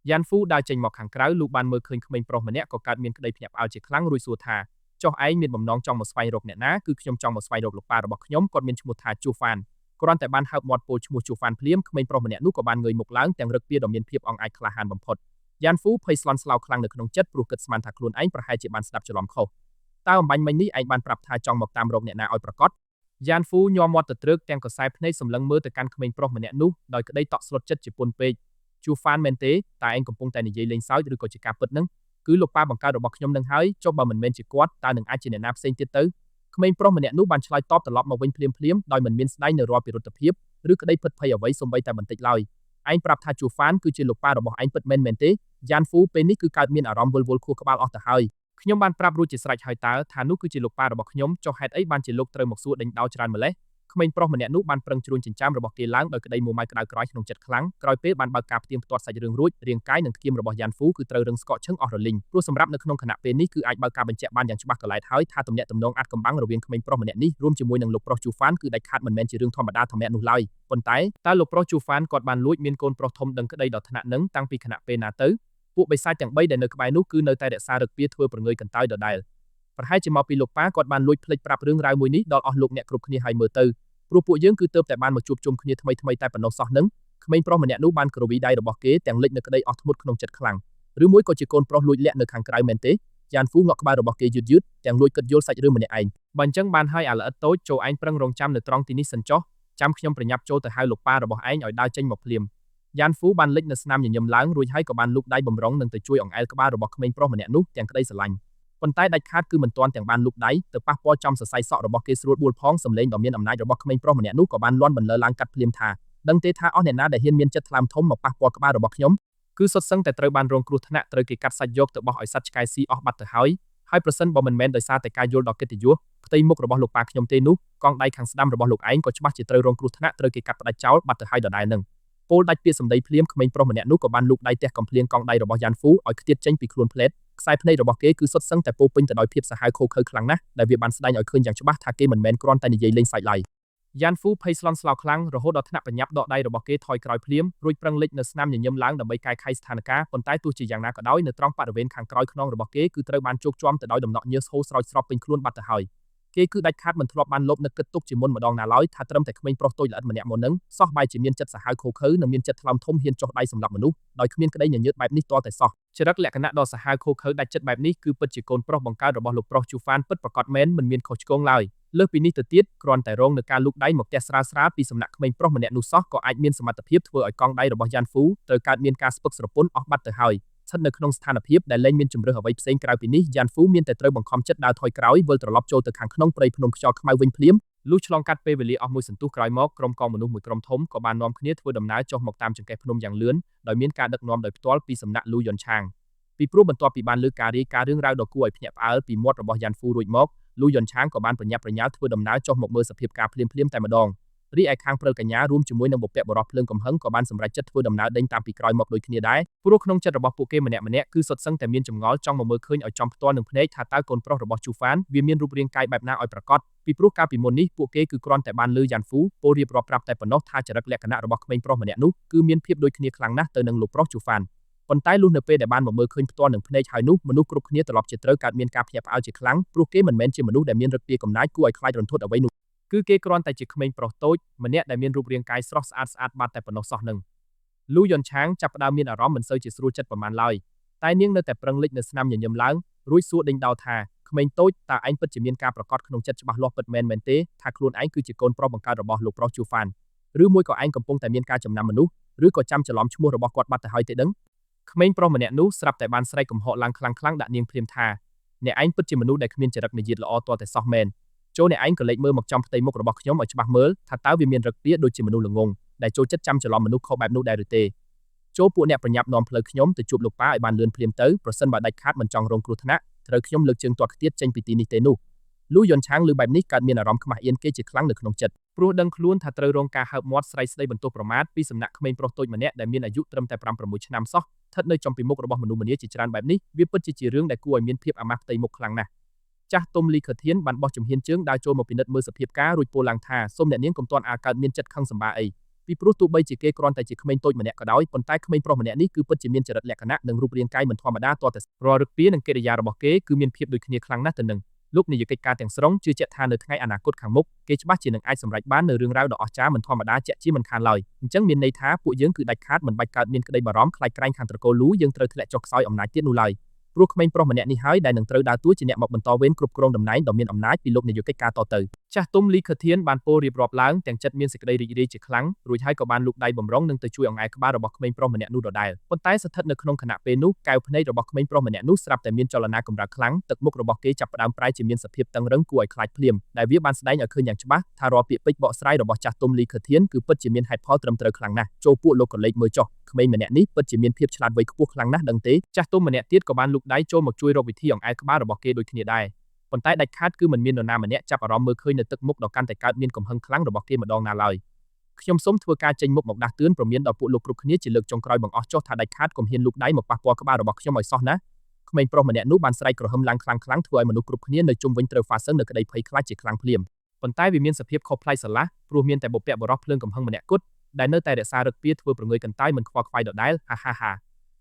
យ៉ានហ្វូដើរចេញមកខាងក្រៅលុះបានមើលឃើញក្មេងប្រុសម្នាក់ក៏កើតមានក្តីភ្ញាក់ផ្អើលជាខ្លាំងរួចសួរថាចុះឯងមានបំណងចង់មកស្វែងរកអ្នកណាគឺខ្ញុំចង់មកស្វែងរកលោកប៉ារបស់ខ្ញុំគាត់មានឈ្មោះថាជូហ្វានគ្រាន់តែបានហើបមាត់ពោលឈ្មោះជូហ្វានភ្លាមក្មេងប្រុសម្នាក់នោះក៏បានងើយមុខឡើងទាំងរឹកពៀដ៏មានភាពអង់អាចក្លាហានបំផុតយ៉ានហ្វូភ័យស្លន់ស្លោខ្លាំងនៅក្នុងចិត្តព្រោះគិតស្មានថាខ្លួនឯងប្រហែលជាបានស្ដាប់ច្រឡំខុសតើអំបញ្ញមិញនេះឯងបានប្រាប់ថាចង់មកតាមរកអ្នកណាឲ្យប្រកបយ៉ានហ្វូញ័រមាត់ទៅត្រើកទាំងកសែភ្នែកសម្លឹងមើលទៅកាន់ក្មេងប្រុសម្នាក់នោះដោយក្តីតក់ស្លុតចិត្តជាពន់ពេកជូហ្វានមែនទេតែឯងកំពុងតែនិយាយលេងសើចឬក៏ជាការពិតនឹងគឺលោកប៉ាបង្កើតរបស់ខ្ញុំនឹងហើយចុះបើមិនមែនជាគាត់តើនឹងអាចជាអ្នកណាផ្សេងទៀតទៅក្មេងប្រុសម្នាក់នោះបានឆ្លើយតបត្រឡប់មកវិញភ្លាមភ្លាមដោយមិនមានស្ដែងនៅរាល់ពិរុទ្ធភាពឬក្តីភិតភ័យអ្វីសូម្បីតែបន្តិចឡើយឯងប្រាប់ថាជូហ្វានគឺជាលោកប៉ារបស់ឯងពិតមែនមែនទេយ៉ានហ្វូពេលនេះគឺកើតមានអារម្មណ៍វិលវល់ខួរក្បាលអស់ទៅហើយខ្ញុំបានប្រាប់រួចជាស្រេចហើយតើថានោះគឺជាលោកប៉ារបស់ខ្ញុំចុះហេតុអីបានជាលោកត្រូវមកសួរដេញដោលច្រើនម្ល៉េះក្មេងប្រុសម្នាក់នោះបានប្រឹងជ្រួញចិញ្ចើមរបស់គេឡើងដោយក្តីមួម៉ៅក្តៅក្រហាយក្នុងចិត្តខ្លាំងក្រោយពេលបានបើកការផ្ទៀងផ្ទាត់សាច់រឿងរួចរាងកាយនិងធ្គាមរបស់យ៉ានហ្វូគឺត្រូវរឹងស្កកឈឹងអស់រលីងព្រោះសម្រាប់នៅក្នុងខណៈពេលនេះគឺអាចបើកការបញ្ជាក់បានយ៉ាងច្បាស់កន្លែងហើយថាទំនាក់ទំនងអាចកំបាំងរវាងក្មេងប្រុសម្នាក់នេះរួមជាមួយនឹងលោកប្រុសជូហ្វានគឺដាច់ខាតមិនមែនជារឿងធម្មតាធម្មៈនោះឡើយប៉ុន្តែតើលោកប្រុសជូហ្វានគាត់បានលួចមានកូនប្រុសធំដឹងក្តីដល់ថ្នាក់នឹងតាំងពីខណៈពេលណាទៅពួកបិសាចទាំង3ដែលនៅក្បែរនោះគឺនៅតែរក្សារឹកពៀធ្វើប្រងើយកន្តើយដដែលប្រហែលជាមកពីលោកប៉ាគាត់បានលួចភ្លេចប្រាប់រឿងរ៉ាវមួយនេះដល់អស់លោកអ្នកគ្រប់គ្នាហើយមើលទៅព្រោះពួកយើងគឺទើបតែបានមកជួបជុំគ្នាថ្មីថ្មីតែប៉ុណ្ណោះសោះនឹងក្មេងប្រុសម្នាក់នោះបានក្រវីដៃរបស់គេទាំងលិចនៅក្តីអស់ធ្មត់ក្នុងចិត្តខ្លាំងឬមួយក៏ជាកូនប្រុសលួចលាក់នៅខាងក្រៅមែនទេយ៉ានហ្វូងក់ក្បាលរបស់គេយឺតយឺតទាំងលួចគិតយល់សាច់រឿងម្នាក់ឯងបើអញ្ចឹងបានហើយអាល្អិតតូចចូលឯងប្រឹងរងចាំនៅត្រង់ទីនេះសិនចុះចាំខ្ញុំប្រញាប់ចូលទៅហៅលោកប៉ារបស់ឯងឲ្យដើរចេញមកភ្លាមយ៉ានហ្វូបានលិចនៅស្នាមញញឹមឡើងរួចហើយក៏បានលូកដៃបំរុងនឹងទៅជួយអង្អែលក្បាលរបស់ក្មេងប្រុសម្នាក់នោះទាំងក្តីស្រឡាញ់ប៉ុន្តែដាច់ខាតគឺមិនទាន់ទាំងបានលូកដៃទៅប៉ះពាល់ចំសរសៃសក់របស់គេស្រួលបួលផងសម្លេងដ៏មានអំណាចរបស់ក្មេងប្រុសម្នាក់នោះក៏បានលាន់បន្លឺឡើងកាត់ភ្លាមថាដឹងទេថាអស់អ្នកណាដែលហ៊ានមានចិត្តថ្លើមធំមកប៉ះពាល់ក្បាលរបស់ខ្ញុំគឺសុទ្ធសឹងតែត្រូវបានរងគ្រោះថ្នាក់ត្រូវគេកាត់សាច់យកទៅបោះឲ្យសត្វឆ្កែស៊ីអស់បាត់ទៅហើយហើយប្រសិនបើមិនមែនដោយសារតែការយល់ដល់កិត្តិយសផ្ទៃមុខរបស់លោកប៉ាខ្ញុំទេនោះកងដៃខាងស្ដាំរបស់លោកឯងក៏ច្បាស់ជាត្រូវរងគ្រោះថ្នាក់ត្រូវគេកាត់ផ្ដាច់ចោលបាត់ទៅហើយដដែលនឹងពលដាច់ពាក្យសម្ដីភ្លាមក្មេងប្រុសម្នាក់នោះក៏បានលូកដៃទះកំភ្លៀងកងដៃរបស់យ៉ានហ្វូឲ្យខ្ទាតចេញពីខ្លួនផ្លេតខ្សែភ្នែករបស់គេគឺសុទ្ធសឹងតែពោពេញទៅដោយភាពសាហាវឃោឃៅខ្លាំងណាស់ដែលវាបានស្ដែងឲ្យឃើញយ៉ាងច្បាស់ថាគេមិនមែនគ្រាន់តែនិយាយលេងសើចឡើយយ៉ានហ្វូភ័យស្លន់ស្លោខ្លាំងរហូតដល់ថ្នាក់ប្រញាប់ដកដៃរបស់គេថយក្រោយភ្លាមរួចប្រឹងលិចនៅស្នាមញញឹមឡើងដើម្បីកែខៃស្ថានភាពប៉ុន្តែទោះជាយ៉ាងណាក៏ដោយនៅត្រង់បរិវេណខាងក្រោយខ្នងរបស់គេគឺត្រូវបានជោគជាំទៅដោយដំណក់ញើសហូរស្រោចស្រពពេញខ្លួនបាត់ទៅហើយគេគឺដាច់ខាតមិនធ្លាប់បានលបនឹកគិតទុកជាមុនម្ដងណាឡើយថាត្រឹមតែក្មេងប្រុសតូចល្អិតម្នាក់មកនឹងសោះបែរជាមានចិត្តសាហាវឃោឃៅនិងមានចិត្តថ្លើមធំហ៊ានចុះដៃសម្រាប់មនុស្សដោយគ្មានក្តីញញើតបែបនេះទាល់តែសោះចរិតលក្ខណៈដ៏សាហាវឃោឃៅដាច់ចិត្តបែបនេះគឺពិតជាកូនប្រុសបង្កើតរបស់លោកប្រុសជូហ្វានពិតប្រាកដមែនមិនមានខុសឆ្គងឡើយលើសពីនេះទៅទៀតគ្រាន់តែរងនឹងការលូកដៃមកផ្ទះស្រាលស្រាលពីសំណាក់ក្មេងប្រុសម្នាក់នោះសោះក៏អាចមានសមត្ថភាពធ្វើឲ្យកង់ដៃរបស់យ៉ានហ្វូត្រូវកើតមានការស្ពឹកស្រពន់អស់បាត់ទៅហើយស្ថិតនៅក្នុងស្ថានភាពដែលលែងមានជម្រើសអ្វីផ្សេងក្រៅពីនេះយ៉ានហ្វូមានតែត្រូវបង្ខំចិត្តដើរថយក្រោយវិលត្រឡប់ចូលទៅខាងក្នុងព្រៃភ្នំខ្យល់ខ្មៅវិញភ្លាមលុះឆ្លងកាត់ពេលវេលាអស់មួយសន្ទុះក្រោយមកក្រុមកងមនុស្សមួយក្រុមធំក៏បាននាំគ្នាធ្វើដំណើរចុះមកតាមចង្កេះភ្នំយ៉ាងលឿនដោយមានការដឹកនាំដោយផ្ទាល់ពីសំណាក់លូយុនឆាងពីព្រោះបន្ទាប់ពីបានលើការរាយការណ៍រឿងរ៉ាវដ៏គួរឲ្យភ្ញាក់ផ្អើលពីមាត់របស់យ៉ានហ្វូរួចមកលូយុនឆាងក៏បានប្រញាប់ប្រញាល់ធ្វើដំណើរចុះមកមើលសភាពការភ្លាមៗតែម្ដងរីឯខាងព្រិលកញ្ញារួមជាមួយនឹងបុព្វបុរសភ្លើងកំហឹងក៏បានសម្រេចចិត្តធ្វើដំណើរដេញតាមពីក្រោយមកដូចគ្នាដែរព្រោះក្នុងចិត្តរបស់ពួកគេម្នាក់ៗគឺសុទ្ធសឹងតែមានចម្ងល់ចង់មកមើលឃើញឲ្យចំផ្ទាល់នឹងភ្នែកថាតើកូនប្រុសរបស់ជូហ្វានវាមានរូបរាងកាយបែបណាឲ្យប្រាកដពីព្រោះកាលពីមុននេះពួកគេគឺគ្រាន់តែបានលឺយ៉ានហ្វូពោលរៀបរាប់ប្រាប់តែប៉ុណ្ណោះថាចរិតលក្ខណៈរបស់ក្មេងប្រុសម្នាក់នោះគឺមានភាពដូចគ្នាខ្លាំងណាស់ទៅនឹងលោកប្រុសជូហ្វានប៉ុន្តែលុះនៅពេលដែលបានមកមើលឃើញផ្ទាល់នឹងភ្នែកហើយនោះមនុស្សគ្រប់គ្នាត្រឡប់ជាត្រូវកើតមានការភ្ញាក់ផ្អើលជាខ្លាំងព្រោះគេមិនមែនជាមនុស្សដែលមានឫទ្ធិកំណាចគួរឲ្យខ្លាចរន្ធត់អ្វីនោះគឺគេគ្រាន់តែជាក្មេងប្រុសតូចម្នាក់ដែលមានរូបរាងកាយស្រស់ស្អាតស្អាតបាត់តែប៉ុណ្ណោះសោះនឹងលូយុនឆាងចាប់ផ្ដើមមានអារម្មណ៍មិនសូវជាស្រួលចិត្តប៉ុន្មានឡើយតែនាងនៅតែប្រឹងលិចនៅស្នាមញញឹមឡើងរួចសួរដេញដោលថាក្មេងតូចតើឯងពិតជាមានការប្រកាសក្នុងចិត្តច្បាស់លាស់ពិតមែនមែនទេថាខ្លួនឯងគឺជាកូនប្រុសបង្កើតរបស់លោកប្រុសជូហ្វានឬមួយក៏ឯងកំពុងតែមានការចំណាំមនុស្សឬក៏ចាំច្រឡំឈ្មោះរបស់គាត់បាត់ទៅហើយទេដឹងក្មេងប្រុសម្នាក់នោះស្រាប់តែបានស្រែកកំហកឡើងខ្លាំងៗដាក់នាងភ្លាមថាអ្នកឯងពិតជាមនុស្សដែលគ្មានចរិតមារយាទល្អទាល់តែសោះមែនចូលអ្នកឯងក៏លេចមើលមកចំផ្ទៃមុខរបស់ខ្ញុំឲ្យច្បាស់មើលថាតើវាមានរឹកពៀដូចជាមនុស្សល្ងងដែលចូលចិត្តចាំច្រឡំមនុស្សខុសបែបនោះដែរឬទេចូលពួកអ្នកប្រញាប់នាំផ្លូវខ្ញុំទៅជួបលោកប៉ាឲ្យបានលឿនភ្លាមទៅប្រសិនបើដាច់ខាតមិនចង់រងគ្រោះថ្នាក់ត្រូវខ្ញុំលើកជើងទាត់ខ្ទាតចេញពីទីនេះទេនោះលូយុនឆាងឮបែបនេះកើតមានអារម្មណ៍ខ្មាស់អៀនគេជាខ្លាំងនៅក្នុងចិត្តព្រោះដឹងខ្លួនថាត្រូវរងការហើបមាត់ស្រែកស្ដីបន្ទោសប្រមាថពីសំណាក់ក្មេងប្រុសតូចម្នាក់ដែលមានអាយុត្រឹមតែ5 6ឆ្នាំសោះស្ថិតនៅចំពីមុខរបស់មនុស្សម្នាជាច្រើនបែបនេះវាពិតជាជារឿងដែលគួរឲ្យមានភាពអាម៉ាស់ផ្ទៃមុខខ្លាំងណាស់ចាស់ទុំលីខធានបានបោះជំហានជើងដើរចូលមកពិនិត្យមើលសភាពការរួចពោលឡើងថាសូមអ្នកនាងកុំទាន់អាកើតមានចិត្តខឹងសម្បាអី ពីព្រោះទោះបីជាគេគ្រាន់តែជាក្មេងតូចម្នាក់ក៏ដោយប៉ុន្តែក្មេងប្រុសម្នាក់នេះគឺពិតជាមានចរិតលក្ខណៈនិងរូបរាងកាយមិនធម្មតាទាល់តែរាល់ឫកពានិងកិរិយារបស់គេគឺមានភាពដូចគ្នាខ្លាំងណាស់ទៅនឹងលោកនាយកិច្ចការទាំងស្រុងជឿជាក់ថានៅថ្ងៃអនាគតខាងមុខគេច្បាស់ជានឹងអាចសម្រេចបាននូវរឿងរ៉ាវដ៏អស្ចារ្យមិនធម្មតាជាក់ជាមិនខានឡើយអញ្ចឹងមានន័យថាពួកយើងគឺដាច់ខាតមិនបាច់កើតមានក្តីបារម្ភខ្លាចក្រែងខាងត្រកូលលូយើងត្រូវធ្លាក់ចុះខ្សោយអំណាចទៀតនោះឡើយព្រោះក្មេងប្រុសម្នាក់នេះហើយដែលនឹងត្រូវដើរតួជាអ្នកមកបន្តវេនគ្រប់គ្រងតំណែងដ៏មានអំណាចពីលោកនាយកកិច្ចការតទៅចាស់ទុំលីខធានបានពោលរៀបរាប់ឡើងទាំងចិត្តមានសេចក្តីរីករាយជាខ្លាំងរួចហើយក៏បានលូកដៃបំរុងនឹងទៅជួយអង្អែលក្បាលរបស់ក្មេងប្រុសម្នាក់នោះដដែលប៉ុន្តែស្ថិតនៅក្នុងខណៈពេលនោះកែវភ្នែករបស់ក្មេងប្រុសម្នាក់នោះស្រាប់តែមានចលនាកម្រើកខ្លាំងទឹកមុខរបស់គេចាប់ផ្ដើមប្រែជាមានសភាពតឹងរឹងគួរឲ្យខ្លាចភ្លាមដែលវាបានស្ដែងឲ្យឃើញយ៉ាងច្បាស់ថារាល់ពាក្យពេចន៍បកស្រាយរបស់ចាស់ទុំលីខធានគឺពិតជាមានហេតុផលត្រឹមត្រូវខ្លាំងណាស់ចូលពួកលោកក៏លេចមើលចុះក្មេងម្នាក់នេះពិតជាមានភាពឆ្លាតវៃខ្ពស់ខ្លាំងណាស់ដឹងទេចាស់ទុំម្នាក់ទៀតក៏បានលូកដៃចូលមកជួយរកវិធីអង្អែលក្បាលរបស់គេដូចគ្នាដែរប៉ុន្តែដាច់ខាតគឺមិនមាននរណាម្នាក់ចាប់អារម្មណ៍មើលឃើញនៅទឹកមុខដ៏កាន់តែកើតមានកំហឹងខ្លាំងរបស់គេម្ដងណាឡើយខ្ញុំសូមធ្វើការចេញមុខមកដាស់តឿនព្រមានដល់ពួកលោកគ្រប់គ្នាជាលើកចុងក្រោយបង្អស់ចុះថាដាច់ខាតកុំហ៊ានលូកដៃមកប៉ះពាល់ក្បាលរបស់ខ្ញុំឲ្យសោះណាក្មេងប្រុសម្នាក់នោះបានស្រែកគ្រហឹមឡើងខ្លាំងៗធ្វើឲ្យមនុស្សគ្រប់គ្នានៅជុំវិញត្រូវហ្វាសឹងនៅក្តីភ័យខ្លាចជាខ្លាំងភ្លាមប៉ុន្តែវាមានសភាពខុសប្លែកស្រឡះព្រោះមានតែបុព្វបុរសភ្លើងកំហឹងម្នាក់គត់ដែលនៅតែរក្សារឹកពៀធ្វើប្រងើយកន្តើយមិនខ្វល់ខ្វាយដដែលហាហាហ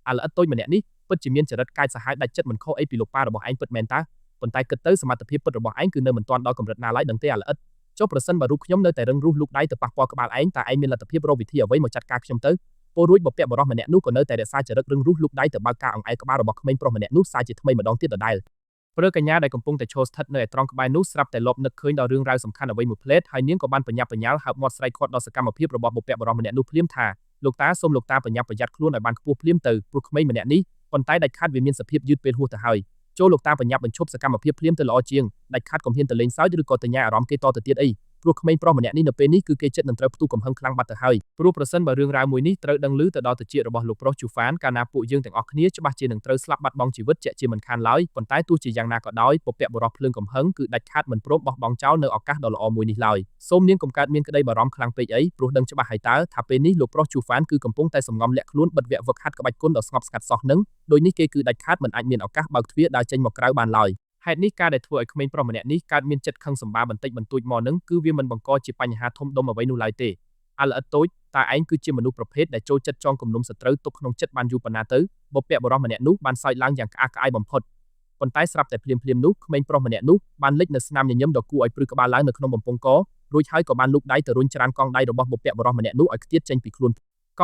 ាអាល្អិតតូចម្នាក់នេះពិតជាមានចរិតកាចសាហាវដាច់ចិត្តមិនខុសអីពីលោកប៉ារបស់ឯងពិតមែនតើប៉ុន្តែគិតទៅសមត្ថភាពពិតរបស់ឯងគឺនៅមិនទាន់ដល់កម្រិតណាឡើយដឹងទេអាល្អិតចុះប្រសិនបើរូបខ្ញុំនៅតែរឹងរូសលូកដៃទៅប៉ះពាល់ក្បាលឯងតើឯងមានលទ្ធភាពរកវិធីអ្វីមកចាត់ការខ្ញុំទៅពលរួចបុព្វបុរសម្នាក់នោះក៏នៅតែរក្សាចរិតរឹងរូសលូកដៃទៅបើកការអង្អែលក្បាលរបស់ក្មេងប្រុសម្នាក់នោះសាជាថ្មីម្ដងទៀតដដែលព្រឹកកញ្ញាដែលកំពុងតែឈរស្ថិតនៅឯត្រង់ក្បែរនោះស្រាប់តែលបនឹកឃើញដល់រឿងរ៉ាវសំខាន់អ្វីមួយភ្លែតហើយនាងក៏បានបញ្ញាប់បញ្ញាល់ហើបមាត់ស្រែកឃាត់ដល់សកម្មភាពរបស់បុព្វបុរសម្នាក់នោះភ្លាមថាលោកតាសូមលោកតាបញ្ញាប់ប្រយ័ត្នខ្លួនឲ្យបានខ្ពស់ភ្លាមទៅព្រោះក្មេងម្នាក់នេះប៉ុន្តែដាច់ខាតវាមានសភាពយឺតពេលហួសទៅហើយចូលលោកតាបញ្ញាប់បញ្ឈប់សកម្មភាពភ្លាមទៅល្អជាងដាច់ខាតកុំហ៊ានទៅលេងសើចឬក៏ទៅញ៉ាអារម្មណ៍គេតទៅទៀតអីព្រោះក្មេងប្រុសម្នាក់នេះនៅពេលនេះគឺគេចិត្តនឹងត្រូវផ្ទុះកំហឹងខ្លាំងបាត់ទៅហើយព្រោះប្រសិនបើរឿងរ៉ាវមួយនេះត្រូវដឹងឮទៅដល់ត្រចៀករបស់លោកប្រុសជូហ្វានកាលណាពួកយើងទាំងអស់គ្នាច្បាស់ជានឹងត្រូវស្លាប់បាត់បង់ជីវិតជាក់ជាមិនខានឡើយប៉ុន្តែទោះជាយ៉ាងណាក៏ដោយពពកបុរសភ្លើងកំហឹងគឺដាច់ខាតមិនព្រមបោះបង់ចោលនៅឱកាសដ៏ល្អមួយនេះឡើយសូមនាងកុំកើតមានក្តីបារម្ភខ្លាំងពេកអីព្រោះដឹងច្បាស់ហើយតើថាពេលនេះលោកប្រុសជូហ្វានគឺកំពុងតែសំងំលាក់ខ្លួនបិទវគ្គវឹកហាត់ក្បាច់គុណដ៏ស្ងប់ស្ងាត់សោះនឹងដោយនេះគេគឺដាច់ខាតមិនអាចមានឱកាសបើកទ្វារដើរចេញមកក្រៅបានឡើយហេតុនេះការដែលធ្វើឲ្យក្មេងប្រុសម្នាក់នេះកើតមានចិត្តខឹងសម្បាបន្តិចបន្តួចមកនឹងគឺវាមិនបង្កជាបញ្ហាធំដុំអ្វីនោះឡើយទេអាល្អិតតូចតើឯងគឺជាមនុស្សប្រភេទដែលចូលចិត្តចងគំនុំសត្រូវទុកក្នុងចិត្តបានយូរប៉ុណ្ណាទៅបុព្វបុរសម្នាក់នោះបានសើចឡើងយ៉ាងក្អាកក្អាយបំផុតប៉ុន្តែស្រាប់តែភ្លាមៗនោះក្មេងប្រុសម្នាក់នោះបានលេចនៅស្នាមញញឹមដ៏គួរឲ្យព្រឺក្បាលឡើងនៅក្នុងបំពង់ករួចហើយក៏បានលូកដៃទៅរុញច្រានកង់ដៃរបស់បុព្វបុរសម្នាក់នោះឲ្យខ្ទាតចេញពីខ្លួនក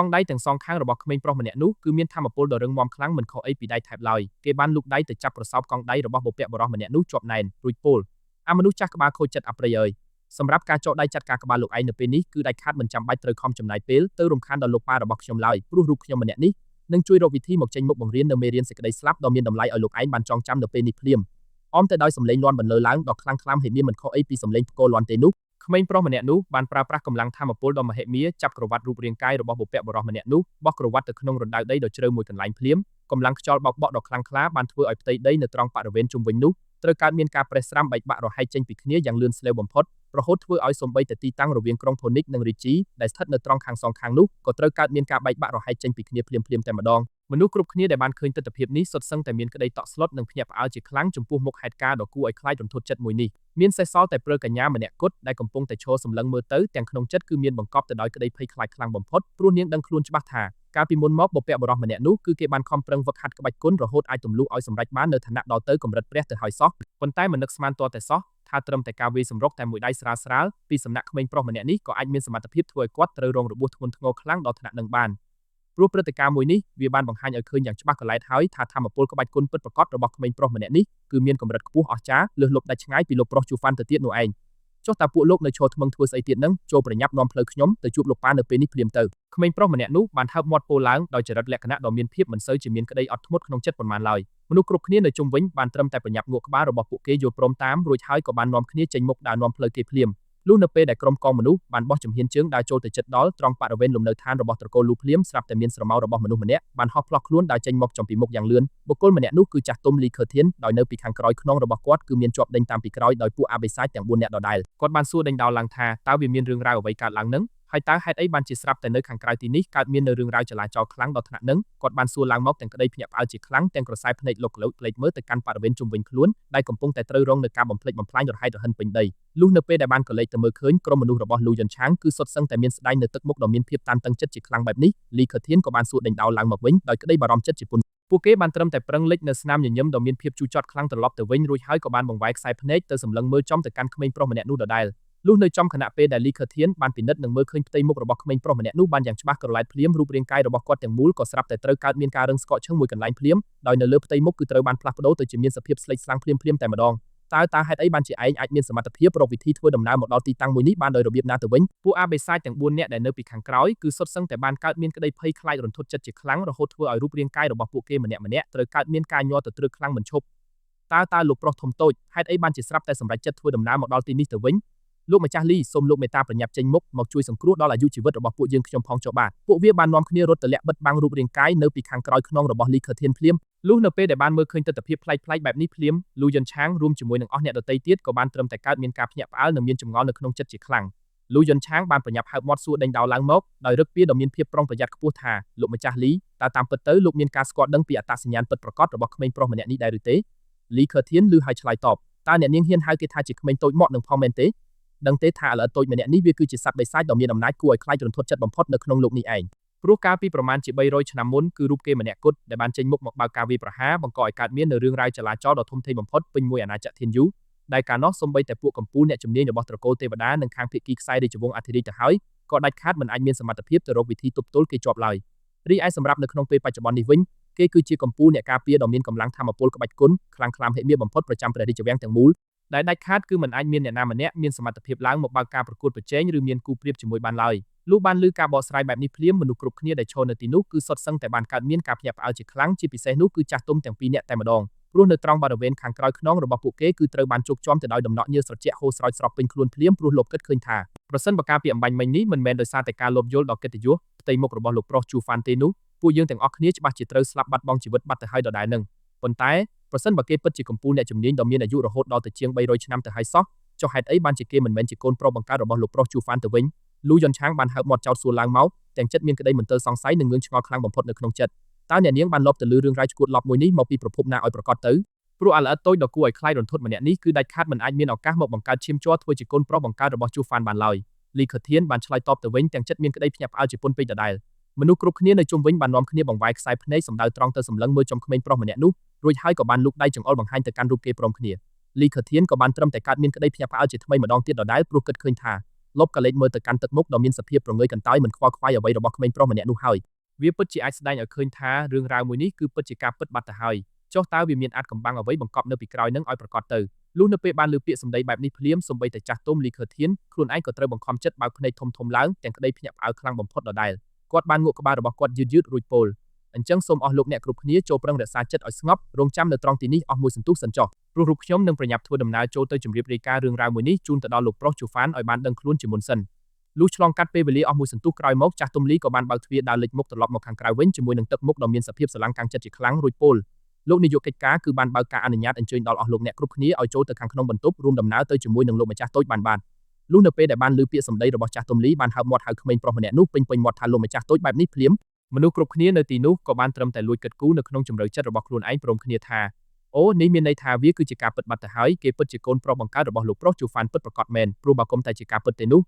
ង់ដៃទាំងសងខាងរបស់ក្មេងប្រុសម្នាក់នោះគឺមានថាមពលដ៏រឹងមាំខ្លាំងមិនខុសអីពីដៃថែបឡើយគេបានលូកដៃទៅចាប់ប្រសោបកង់ដៃរបស់បុព្វបុរសម្នាក់នោះជាប់ណែនរួចពោលអាមនុស្សចាស់ក្បាលខូចចិត្តអប្រិយអើយសម្រាប់ការចោកដៃចាត់ការក្បាលលោកឯងនៅពេលនេះគឺដាច់ខាតមិនចាំបាច់ត្រូវខំចំណាយពេលទៅរំខានដល់លោកប៉ារបស់ខ្ញុំឡើយព្រោះរូបខ្ញុំម្នាក់នេះនឹងជួយរកវិធីមកចេញមុខបង្រៀននៅមេរៀនសេចក្តីស្លាប់ដ៏មានតម្លៃឲ្យលោកឯងបានចងចាំនៅពេលនេះភ្លាមអមទៅដោយសម្លេងលាន់បន្លឺឡើងដ៏ខ្លាំងក្លាហេមានមិនខុសអីពីសម្លេងផ្គរលាន់ទេនោះក្មេងប្រុសម្នាក់នោះបានប្រើប្រាស់កម្លាំងថាមពលដ៏មហិមាចាប់ក្រវ៉ាត់រូបរាងកាយរបស់បុព្វបុរសម្នាក់នោះបោះក្រវ៉ាត់ទៅក្នុងរណ្ដៅដីដ៏ជ្រៅមួយកន្លែងភ្លាមកម្លាំងខ្យល់បោកបក់ដ៏ខ្លាំងក្លាបានធ្វើឲ្យផ្ទៃដីនៅត្រង់បរិវេណជុំវិញនោះត្រូវកើតមានការប្រេះស្រាំបែកបាក់រហែកចេញពីគ្នាយ៉ាងលឿនស្លេវបំផុតរហូតធ្វើឲ្យសូម្បីតែទីតាំងរវាងក្រុងផូនិកនិងរីជីដែលស្ថិតនៅត្រង់ខាងសងខាងនោះក៏ត្រូវកើតមានការបែកបាក់រហែកចេញពីគ្នាភ្លាមៗតែម្ដងមនុស្សគ្រប់គ្នាដែលបានឃើញទិដ្ឋភាពនេះសុទ្ធសឹងតែមានក្តីតក់ស្លុតនិងភ្ញាក់ផ្អើលជាខ្លាំងចំពោះមុខហេតុការណ៍ដ៏គួរឲ្យខ្លាចរន្ធត់ចិត្តមួយនេះមានសេសសល់តែព្រើកញ្ញាម្នាក់គត់ដែលកំពុងតែឈរសម្លឹងមើលទៅទាំងក្នុងចិត្តគឺមានបង្កប់ទៅដោយក្តីភ័យខ្លាចខ្លាំងបំផុតព្រោះនាងដឹងខ្លួនច្បាស់ថាកាលពីមុនមកបុព្វបុរសម្នាក់នោះគឺគេបានខំប្រឹងវឹកហាត់ក្បាច់គុណរហូតអាចទម្លុះឲ្យសម្រេចបាននៅឋានៈដល់ទៅកម្រិតព្រះទៅហើយសោះប៉ុន្តែមិននឹកស្មានទាល់តែសោះថាត្រឹមតែការវាយសម្រុកតែមួយដៃស្រាលស្រាលពីសំណាក់ក្មេងប្រុសម្នាក់នេះក៏អាចមានសមត្ថភាពធ្វើឲ្យគាត់ត្រូវរងរបួសធ្ងន់ធ្ងរខ្លាំងដល់ថ្នាក់នឹងបានព្រោះព្រឹត្តិការណ៍មួយនេះវាបានបង្ហាញឲ្យឃើញយ៉ាងច្បាស់កន្លែងហើយថាធម្មពលក្បាច់គុណពិតប្រាកដរបស់ក្មេងប្រុសម្នាក់នេះគឺមានកម្រិតខ្ពស់អស្ចារ្យលើសលប់ដាច់ឆ្ងាយពីលោកប្រុសជូហ្វាន់ទៅទៀតនោះឯងចុះតើពួកលោកនៅឈរថ្មឹងធ្វើស្អីទៀតនឹងចូលប្រញាប់នាំផ្លូវខ្ញុំទៅជួបលោកប៉ានៅពេលនេះភ្លាមទៅក្មេងប្រុសម្នាក់នោះបានហើបមាត់ពោលឡើងដោយចរិតលក្ខណៈដ៏មានភាពមិនសូវជាមានក្តីអត់ធ្មត់ក្នុងចិត្តប៉ុន្មានឡើយមនុស្សគ្រប់គ្នានៅជុំវិញបានត្រឹមតែប្រញាប់ងក់ក្បាលរបស់ពួកគេយល់ព្រមតាមរួចហើយក៏បាននាំគ្នាចេញមុខដើរនាំផ្លូវគេភ្លាមលុះនៅពេលដែលក្រុមកងមនុស្សបានបោះជំហានជើងដើរចូលទៅជិតដល់ត្រង់បរិវេណលំនៅឋានរបស់ត្រកូលលូភ្លាមស្រាប់តែមានស្រមោលរបស់មនុស្សម្នាក់បានហោះផ្លោះខ្លួនដើរចេញមកចំពីមុខយ៉ាងលឿនបុគ្គលម្នាក់នោះគឺចាស់ទុំលីខឺធានដោយនៅពីខាងក្រោយខ្នងរបស់គាត់គឺមានជាប់ដេញតាមពីក្រោយដោយពួកអាបេសាចទាំង4នាក់ដដែលគាត់បានសួរដេញដោលឡើងថាតើវាមានរឿងរ៉ាវអ្វីកើតឡើងនឹង ហើយតើហេតុអីបានជាស្រាប់តែនៅខាងក្រៅទីនេះកើតមាននៅរឿងរ៉ាវចលាចលខ្លាំងដល់ថ្នាក់នឹងគាត់បានសួរឡើងមកទាំងក្តីភ្ញាក់ផ្អើលជាខ្លាំងទាំងក្រសែភ្នែកលោកក្លោចផ្លេចមើលទៅកាន់បរិវេណជុំវិញខ្លួនដែលកំពុងតែត្រូវរងនឹងការបំផ្លិចបំផ្លាញរហែករហិនពេញដីលុះនៅពេលដែលបានក៏លេចទៅមើលឃើញក្រុមមនុស្សរបស់លូយុនឆាងគឺសុទ្ធសឹងតែមានស្ដែងនៅទឹកមុខដ៏មានភាពតានតឹងចិត្តជាខ្លាំងបែបនេះលីខធានក៏បានសួរដេញដោលឡើងមកវិញដោយក្តីបារម្ភចិត្តជាពន់ពួកគេបានត្រឹមតែប្រឹងលិចនៅស្នាមញញឹមដ៏មានភាពជូរចត់ខ្លាំងត្រឡប់ទៅវិញរួចហើយក៏បានបង្វែរខ្សែភ្នែកទៅសម្លឹងមើលចំទៅកាន់ក្មេងប្រុសម្នាក់នោះដដែលលុះនៅចំខណៈពេលដែលលីខធានបានពិនិត្យនិងមើលឃើញផ្ទៃមុខរបស់ក្មេងប្រុសម្នាក់នោះបានយ៉ាងច្បាស់ក្រឡែតភ្លាមរូបរាងកាយរបស់គាត់ទាំងមូលក៏ស្រាប់តែត្រូវកើតមានការរឹងស្កកឈឹងមួយកន្លែងភ្លាមដោយនៅលើផ្ទៃមុខគឺត្រូវបានផ្លាស់ប្ដូរទៅជាមានសភាពស្លេកស្លាំងភ្លាមៗតែម្ដងតើតើហេតុអីបានជាឯងអាចមានសមត្ថភាពរកវិធីធ្វើដំណើរមកដល់ទីតាំងមួយនេះបានដោយរបៀបណាទៅវិញពួកអាបេសាចទាំង4នាក់ដែលនៅពីខាងក្រោយគឺសុទ្ធសឹងតែបានកើតមានក្តីភ័យខ្លាចរន្ធត់ចិត្តជាខ្លាំងរហូតធ្វើឲ្យរូបរាងកាយរបស់ពួកគេម្នាក់ៗត្រូវកើតមានការញ័រទទ្រើកខ្លាំងមិនឈប់តើតើលោកប្រុសធំតូចហេតុអីបានជាស្រាប់តែសម្រេចចិត្តធ្វើដំណើរមកដល់ទីនេះទៅវិញលោកម្ចាស់លីសូមលោកមេត្តាប្រញាប់ចេញមុខមកជួយសង្គ្រោះដល់អាយុជីវិតរបស់ពួកយើងខ្ញុំផងចុះបាទពួកវាបាននាំគ្នារត់ទៅលាក់បិទបាំងរូបរាងកាយនៅពីខាងក្រោយខ្នងរបស់លីខធានភ្លាមលុះនៅពេលដែលបានមើលឃើញទិដ្ឋភាពប្លែកៗបែបនេះភ្លាមលូយុនឆាងរួមជាមួយនឹងអស់អ្នកដទៃទៀតក៏បានត្រឹមតែកើតមានការភ្ញាក់ផ្អើលនិងមានចម្ងល់នៅក្នុងចិត្តជាខ្លាំងលូយុនឆាងបានប្រញាប់ហើបមាត់សួរដេញដោលឡើងមកដោយរឹកពីដ៏មានភាពប្រុងប្រយ័ត្នខ្ពស់ថាលោកម្ចាស់លីតើតាមពិតទៅលោកមានការស្គាល់ដឹងពីអត្តសញ្ញាណពិតប្រាកដរបស់ក្មេងប្រុសម្នាក់នេះដែរឬទេលីខធានឮហើយឆ្លើយតបតើអ្នកនាងហ៊ានហៅគេថាជាក្មេងតូចម៉ត់នឹងផងមែនទេដឹងទេថាឥឡូវតូចម្នាក់នេះវាគឺជាសត្វបិសាចដ៏មានអំណាចគួរឲ្យខ្លាចរន្ធត់ចិត្តបំផុតនៅក្នុងលោកនេះឯងព្រោះកាលពីប្រមាណជា300ឆ្នាំមុនគឺរូបគេម្នាក់គត់ដែលបានចេញមុខមកបើកការវាយប្រហារបង្កឲ្យកើតមាននៅរឿងរ៉ាវចលាចលដ៏ធំធេងបំផុតពេញមួយអាណាចក្រធានយូដែលកាលនោះសូម្បីតែពួកកំពូលអ្នកជំនាញរបស់ត្រកូលទេវតានិងខាងភាគីខ្សែរាជវង្សអធិរាជទៅហើយក៏ដាច់ខាតមិនអាចមានសមត្ថភាពទៅរកវិធីទប់ទល់គេជាប់ឡើយរីឯសម្រាប់នៅក្នុងពេលបច្ចុប្បន្ននេះវិញគេគឺជាកំពូលអ្នកការពារដ៏មានកម្លាំងធម្មពលក្បាច់គុណខ្លាំងក្លាមហិមាបំផុតប្រចាំព្រះរាជវាំងទាំងមូលដែលដាច់ខាតគឺមិនអាចមានអ្នកណាម្នាក់មានសមត្ថភាពឡើងមកបើកការប្រកួតប្រជែងឬមានគូប្រៀបជាមួយបានឡើយលុះបានឮការបកស្រាយបែបនេះភ្លាមមនុស្សគ្រប់គ្នាដែលឈរនៅទីនោះគឺសុទ្ធសឹងតែបានកើតមានការភ្ញាក់ផ្អើលជាខ្លាំងជាពិសេសនោះគឺចាស់ទុំទាំងពីរនាក់តែម្ដងព្រោះនៅត្រង់បរិវេណខាងក្រោយខ្នងរបស់ពួកគេគឺត្រូវបានជោគជាំទៅដោយដំណក់ញើសត្រជាក់ហូរស្រោចស្រពពេញខ្លួនភ្លាមព្រោះលោកគិតឃើញថាប្រសិនបើការពីអំបញ្ញមិញនេះមិនមែនដោយសារតែការលោភយល់ដ៏កិត្តិយសផ្ទៃមុខរបស់លោកប្រុសជូហ្វាន់ទេនោះពួកយើងទាំងអស់គ្នាច្បាស់ជាត្រូវស្លាប់បាត់បង់ជីវិតបាត់ទៅហើយដដែលនឹងប៉ុន្តែប្រសិនបើគេពិតជាកំពូលអ្នកជំនាញដ៏មានអាយុរហូតដល់ទៅជាង300ឆ្នាំទៅហើយសោះចុះហេតុអីបានជាគេមិនមែនជាកូនប្រុសបង្កើតរបស់លោកប្រុសជូហ្វាន់ទៅវិញលូយុនឆាងបានហើបមាត់ចោទសួរឡើងមកទាំងចិត្តមានក្តីមន្ទិលសង្ស័យនិងងឿងឆ្ងល់ខ្លាំងបំផុតនៅក្នុងចិត្តតើអ្នកនាងបានលបទៅលើរឿងរ៉ាវឈួតលប់មួយនេះមកពីប្រភពណាឲ្យប្រកាសទៅព្រោះអាល្អិតតូចដ៏គួរឲ្យខ្លាចរន្ធត់ម្នាក់នេះគឺដាច់ខាតមិនអាចមានឱកាសមកបង្កើតឈាមជ័រធ្វើជាកូនប្រុសបង្កើតរបស់ជូហ្វាន់បានឡើយលីខធានបានឆ្លើយតបទៅវិញទាំងចិត្តមានក្តីភ្ញាក់ផ្អើលជាពន់ពេកដដែលមនុស្សគ្រប់គ្នានៅជុំវិញបាននាំគ្នាបង្វែរខ្សែភ្នែកសម្ដៅត្រង់ទៅសម្លឹងមើលចំក្មេងប្រុសម្នាក់នោះរួចហើយក៏បានលូកដៃចង្អុលបង្ហាញទៅកាន់រូបគេព្រមគ្នាលីខធានក៏បានត្រឹមតែកើតមានក្តីភ្ញាក់ផ្អើលជាថ្មីម្ដងទៀតដដែលព្រោះគិតឃើញថាលបក៏លេចមើលទៅកាន់ទឹកមុខដ៏មានសភាពប្រងើយកន្តើយមិនខ្វល់ខ្វាយអ្វីរបស់ក្មេងប្រុសម្នាក់នោះហើយវាពិតជាអាចស្ដែងឲ្យឃើញថារឿងរ៉ាវមួយនេះគឺពិតជាការពិតបាត់ទៅហើយចុះតើវាមានអាចកំបាំងអ្វីបង្កប់នៅពីក្រោយនឹងឲ្យប្រកាសទៅលុះនៅពេលបានលើពាក្យសម្ដីបែបនេះភ្លាមសូម្បីតែចាស់ទុំលីខធានខ្លួនឯងក៏ត្រូវបង្ខំចិត្តបើកភ្នែកធំធំឡើងទាំងក្តីភ្ញាក់ផ្អើលខ្លាំងបំផុតដដែលគាត់បានងក់ក្បាលរបស់គាត់យឺតៗរួចពោលអញ្ចឹងសូមអស់លោកអ្នកគ្រប់គ្នាចូលប្រឹងរក្សាចិត្តឲ្យស្ងប់រងចាំនៅត្រង់ទីនេះអស់មួយសន្ទុះសិនចុះព្រោះរូបខ្ញុំនឹងប្រញាប់ធ្វើដំណើរចូលទៅជម្រាបរាយការណ៍រឿងរ៉ាវមួយនេះជូនទៅដល់លោកប្រុសជូហ្វានឲ្យបានដឹងខ្លួនជាមុនសិនលុះឆ្លងកាត់ពេលវេលាអស់មួយសន្ទុះក្រោយមកចាស់ទុំលីក៏បានបើកទ្វារដើរលេចមុខត្រឡប់មកខាងក្រៅវិញជាមួយនឹងទឹកមុខដ៏មានសភាពស្រឡាំងកាំងចិត្តជាខ្លាំងរួចពោលលោកនាយកកិច្ចការគឺបានបើកការអនុញ្ញាតអញ្ជើញដល់អស់លោកអ្នកគ្រប់គ្នាឲ្យចូលទៅខាងក្នុងបន្ទប់រួមដំណើរទៅជាមួយនឹងលោកម្ចាស់តូចបានបានលុះនៅពេលដែលបានឮពាក្យសម្ដីរបស់ចាស់ទុំលីបានហើបមាត់ហៅក្មេងប្រុសម្នាក់នោះពេញពេញមាត់ថាលោកម្ចាស់តូចបែបនេះភ្លាមមនុស្សគ្រប់គ្នានៅទីនោះក៏បានត្រឹមតែលួចគិតគូរនៅក្នុងជំរឿចិត្តរបស់ខ្លួនឯងព្រមគ្នាថាអូនេះមានន័យថាវាគឺជាការពិតបាត់ទៅហើយគេពិតជាកូនប្រុសបង្កើតរបស់លោកប្រុសជូហ្វានពិតប្រាកដមែនព្រោះបើគុំតែជាការពិតទេនោះ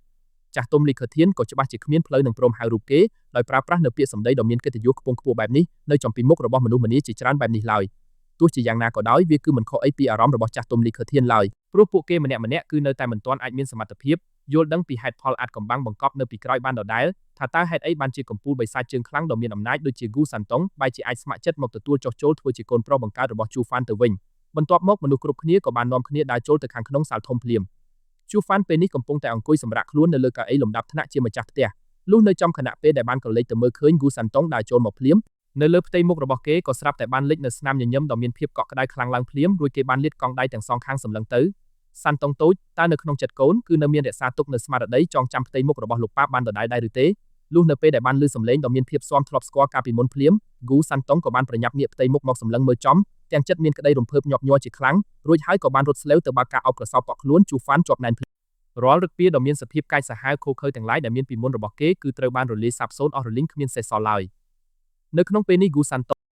ចាស់ទុំលីខធានក៏ច្បាស់ជាគ្មានផ្លូវនឹងព្រមហៅរូបគេដោយប្រើប្រាស់នៅពាក្យសម្ដីដ៏មានកិត្តិយសខ្ពង់ខ្ពស់បែបនេះនៅចំពីមុខរបស់មនុស្សម្នាជាច្រើនបែបនេះឡើយទោះជាយ៉ាងណាក៏ដោយវាគឺមិនខុសអីពីអារម្មណ៍របស់ចាស់ទុំលីខធានឡើយព្រោះពួកគេម្នាក់ៗគឺនៅតែមិនទាន់អាចមានសមត្ថភាពយល់ដឹងពីហេតុផលអាចកំបាំងបង្កប់នៅពីក្រោយបានដដែលថាតើហេតុអីបានជាកំពូលបិសាចជើងខ្លាំងដ៏មានអំណាចដូចជាហ្គូសាន់តុងបែរជាអាចស្ម័គ្រចិត្តមកទទួលចុះចូលធ្វើជាកូនប្រុសបង្កើតរបស់ជូហ្វាន់ទៅវិញបន្ទាប់មកមនុស្សគ្រប់គ្នាក៏បាននាំគ្នាដើរចូលទៅខាងក្នុងសាលធំភ្លាមជូហ្វាន់ពេលនេះកំពុងតែអង្គុយសម្រាកខ្លួននៅលើកៅអីលំដាប់ថ្នាក់ជាម្ចាស់ផ្ទះលុះនៅចំខណៈពេលដែលបានក៏លេចទៅមើលឃើញហ្គូសាន់តុងដើរចូលមកភ្លាមនៅលើផ្ទៃមុខរបស់គេក៏ស្រាប់តែបានលេចនៅស្នាមញញឹមដ៏មានភាពកក់ក្ដៅខ្លាំងឡើងភ្លាមរួចគេបានលាតកង់ដៃទាំងសងខាងសម្លឹងទៅសាន់តុងតូចតើនៅក្នុងចិត្តកូនគឺនៅមានរក្សាទុកនៅស្មារតីចងចាំផ្ទៃមុខរបស់លោកប៉ាបានដដែលដែរឬទេលុះនៅពេលដែលបានឮសំឡេងដ៏មានភាពស៊ាំធ្លាប់ស្គាល់កាលពីមុនភ្លាមហ្គូសាន់តុងក៏បានប្រញាប់ងាកផ្ទៃមុខមកសម្លឹងមើលចំទាំងចិត្តមានក្តីរំភើបញាប់ញ័រជាខ្លាំងរួចហើយក៏បានរត់ស្លេវទៅបើកការអោបក្រសោបកក់ខ្លួនជូហ្វាន់ជាប់ណែនភ្លាម រាល់ឫកពាដ៏មានសភាពកាចសាហាវឃោរឃៅទាំងឡាយដែលមានពីមុនរបស់គេគឺត្រូវបានរលាយសាបសូន្យអស់រលីងគ្មានសេសសល់ឡើយនៅក្នុងពេលនេះហ្គូសាន់តូ